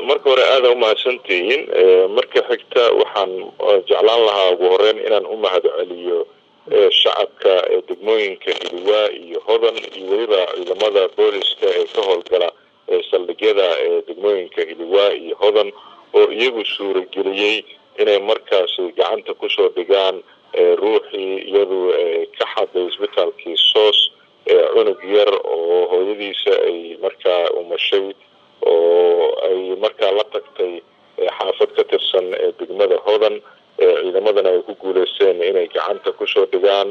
Marka hore aada umahadsantihiin. Marka xigta waxaan jeclaan lahaa ugu horeyn inaan u mahad celiyo shacabka degmooyinka Hiliwaa iyo Hodan iyo weliba ciidamada booliska ee ka howlgala saldhigyada degmooyinka Hiliwaa iyo Hodan oo iyagu suurageliyey inay markaasi gacanta kusoo dhigaan ruuxii iyadu ka xaday isbitaalkii SOS cunug yar oo hooyadiisa ay markaa umashay oo ay markaa la tagtay xaafad ka tirsan degmada Hodan. Ciidamadana ay ku guuleysteen inay gacanta kusoo dhigaan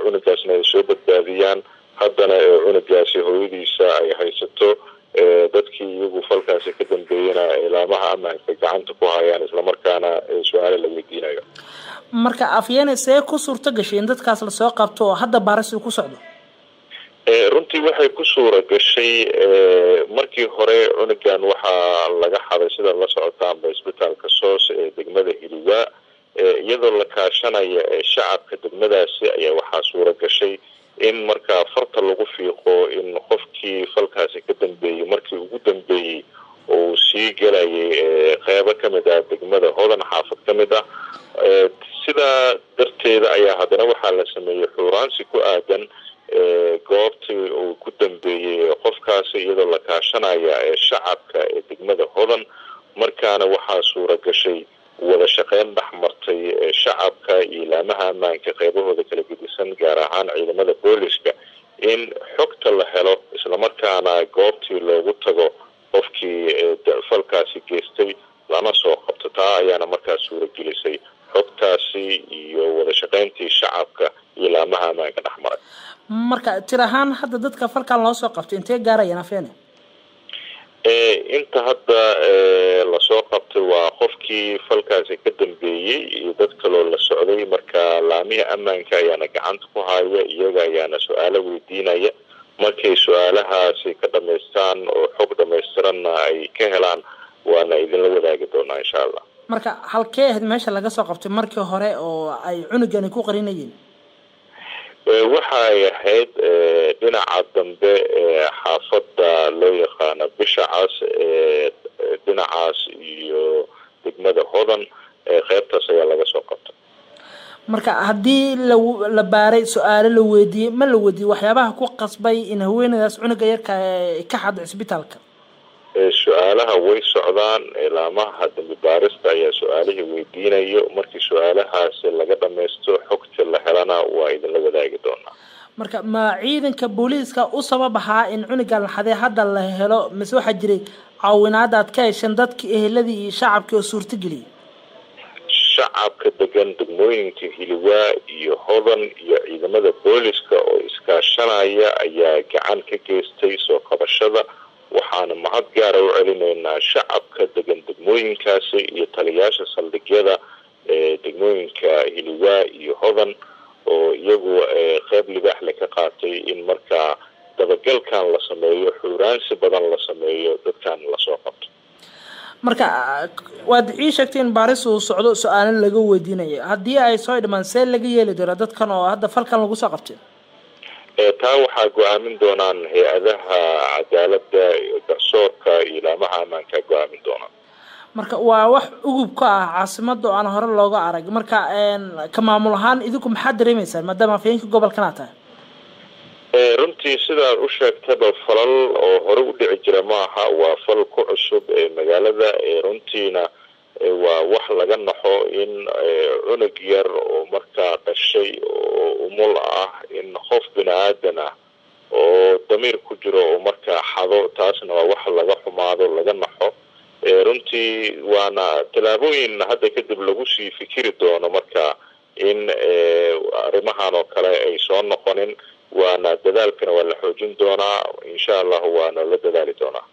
cunugaasna ay soo badbaadiyaan. Haddana cunugaasi hooyadiisa ay haysato, dadkii iyagu falkaasi ka dambeeyana ilaamaha ammaanka gacanta ku hayaan, islamarkaana su-aale la weydiinayo. Marka afyeene, see ku suurto gashay in dadkaas lasoo qabto oo hadda baaris uu ku socdo? Runtii waxay ku suura gashay, markii hore cunugan waxaa laga xaday, sida la socotaanba, isbitaalka SOS ee degmada Hiliwaa. Iyadoo la kaashanaya shacabka degmadaasi ayaa waxaa suura gashay in markaa farta lagu fiiqo in qofkii falkaasi ka dambeeyey markii ugu dambeeyey uu sii gelayay qeybo kamid ah degmada Hodan, xaafad kamid ah. Sidaa darteeda ayaa haddana waxaa la sameeyey xuuraansi ku aadan goobtii uu ku dambeeyey qofkaasi, iyadoo la kaashanaya shacabka ee degmada Hodan. Markaana waxaa suura gashay wada shaqeyn dhex martay shacabka iyo ilaamaha ammaanka qeybahooda kala gedisan, gaar ahaan ciidamada booliska, in xogta la helo islamarkaana goobtii loogu tago qofkii falkaasi geystay lana soo qabto. Taa ayaana markaas suuragelisay xogtaasi iyo wada shaqeyntii shacabka iyo laamaha ammaanka dhex maray. Marka tir ahaan hadda dadka falkan loo soo qabtay intee gaarayaan, afeene? Inta hadda lasoo qabtay waa qofkii falkaasi ka dambeeyey iyo dad kaloo la socday. Marka laamihii ammaanka ayaana gacanta ku haya, iyaga ayaana su-aalo weydiinaya. Markay su-aalahaasi ka dhamaystaan oo xog dhamaystiranna ay ka helaan, waana idinla wadaagi doonaa, insha Allah. Marka halkee ahayd meesha laga soo qabtay markii hore oo ay cunugani ku qarinayeen? Waxay ahayd dhinaca dambe ee xaafadda loo yaqaano Bisha Cas ee dhinacaas iyo degmada Hodan, qeybtaas ayaa laga soo qabtay. Marka haddii la baaray, su-aalo la weydiiyey, ma la weydiiyey waxyaabaha ku qasbay in haweeneydaas cunuga yarka ka xaddo cisbitaalka? Su-aalaha way socdaan. Laamaha dambi baarista ayaa su-aalihii weydiinayo. Markii su-aalahaasi laga dhamaysto, xogta la helana, waa idinla wadaagi doonaa. Marka ma ciidanka booliiska u sabab ahaa in cunugan la xaday hadda la helo, mise waxaa jiray caawinaad aad ka hesheen dadkii eheladii iyo shacabkii oo suurtageliyay? Shacabka degan degmooyinka Hiliwaa iyo Hodan iyo ciidamada booliska oo iskaashanaya ayaa gacan ka geystay soo qabashada. Waxaana mahad gaara u celinaynaa shacabka degan degmooyinkaasi iyo taliyaasha saldhigyada ee degmooyinka Hiliwaa iyo Hodan oo iyagu qeyb libaaxle ka qaatay in markaa dabagalkan la sameeyo, xuuraansi badan la sameeyo, dadkan lasoo qabto. Marka waad ii sheegtay in baaris uu socdo, su-aalo laga weydiinayo. Haddii ay soo dhimaan, see laga yeeli doonaa dadkan oo hadda falkan lagu soo qabtay? Taa waxaa go-aamin doonaan hay-adaha cadaaladda, garsoorka iyo laamaha ammaanka go-aamin doonaan. Marka waa wax ugub ka ah caasimada oo aan hore looga arag. Marka ka maamul ahaan idinku maxaad dareemeysaan, maadaama afhayeenka gobolkan aad tahay? Runtii sidaad u sheegtaba, falal oo hore u dhici jira maaha, waa fal ku cusub ee magaalada. Runtiina waa wax laga naxo in cunug yar oo markaa dhashay oo umul ah in qof bini aadan ah oo damiir ku jiro oo markaa xado. Taasna waa wax laga xumaado, laga naxo runtii, waana tallaabooyin hadda kadib lagu sii fikiri doono marka in arrimahan oo kale ay soo noqonin. Waana dadaalkana waa la xoojin doonaa, insha Allahu, waana la dadaali doonaa.